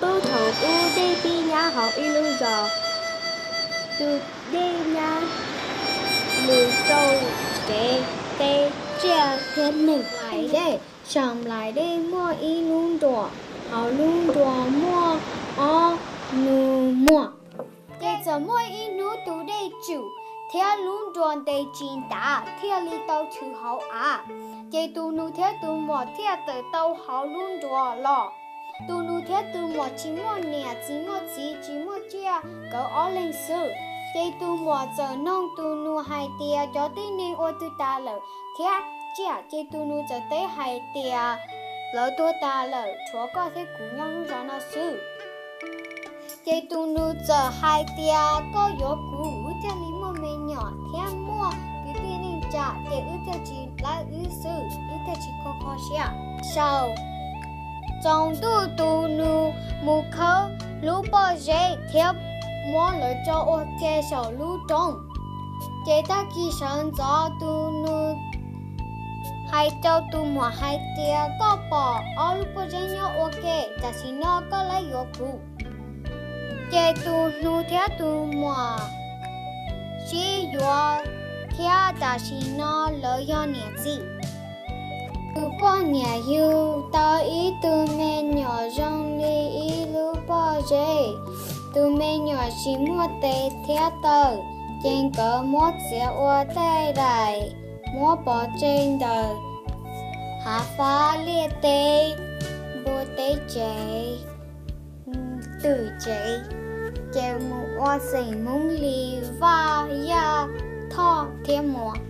Puag thaum ub dej pib nyab hauv ib lub zos, tus dej nyab mus rau tsev, teb, tsiaj thiab neeg. Nplaim dej, saum nplaim dej muaj ib lub nruas, hauv lub nruas muaj ob nus muag. Ces txawm muaj ib hnub tus dej tsum thiab lub nruas ntes tsis ntav thiaj li tau tshwm hauv av. Ces tus nus thiab tus muam thiaj tawm tau hauv lub nruas los. Tus nus thiab tus muam tsis muaj niam txiv, muaj txiv tsis muaj, tsiaj nkawd ob leeg xwb. Ces tus muam txawm noog tus nus hais tias cov tib neeg ua twg tas lawm thiab tsiaj. Ces tus nus txawm teb hais tias lawv tuag tas lawm, tshuav koj thiab kuv nyob lub zos no xwb. Ces tus nus txawm hais tias koj yuav kuv, wb thiaj li muaj me nyuam thiab muaj kwv tij neej tsa, ces wb thiaj tsis lawv wb xwb, wb thiaj tsis kho kho siab. Saum tsaus ntuj tus nus mus khawb lub pob zeb thiab muab lawv tso ua ke saum lub roob. Ces tag kis sawv ntxov tus nus hais rau tus muam hais tias koj pom ob lub pob zeb nyob ua ke, tam sim no koj lawv yuav kuv. Ces tus nus thiab tus muam sib yuav thiab tam sim no lawv yog niam txiv. Tus poj niam yug tau ib tug me nyuam zoo li ib lub pob zeb. Tus me nyuam tsis muaj tes thiab taw, ces nkawd muab txiav ua tej daim muab pov tseg ntawm hav fab liaj teb, npua teb tsev, twm tsev, ces mus ua xeem Hmoob li Vaj, Yaj, Thoj thiab Muas.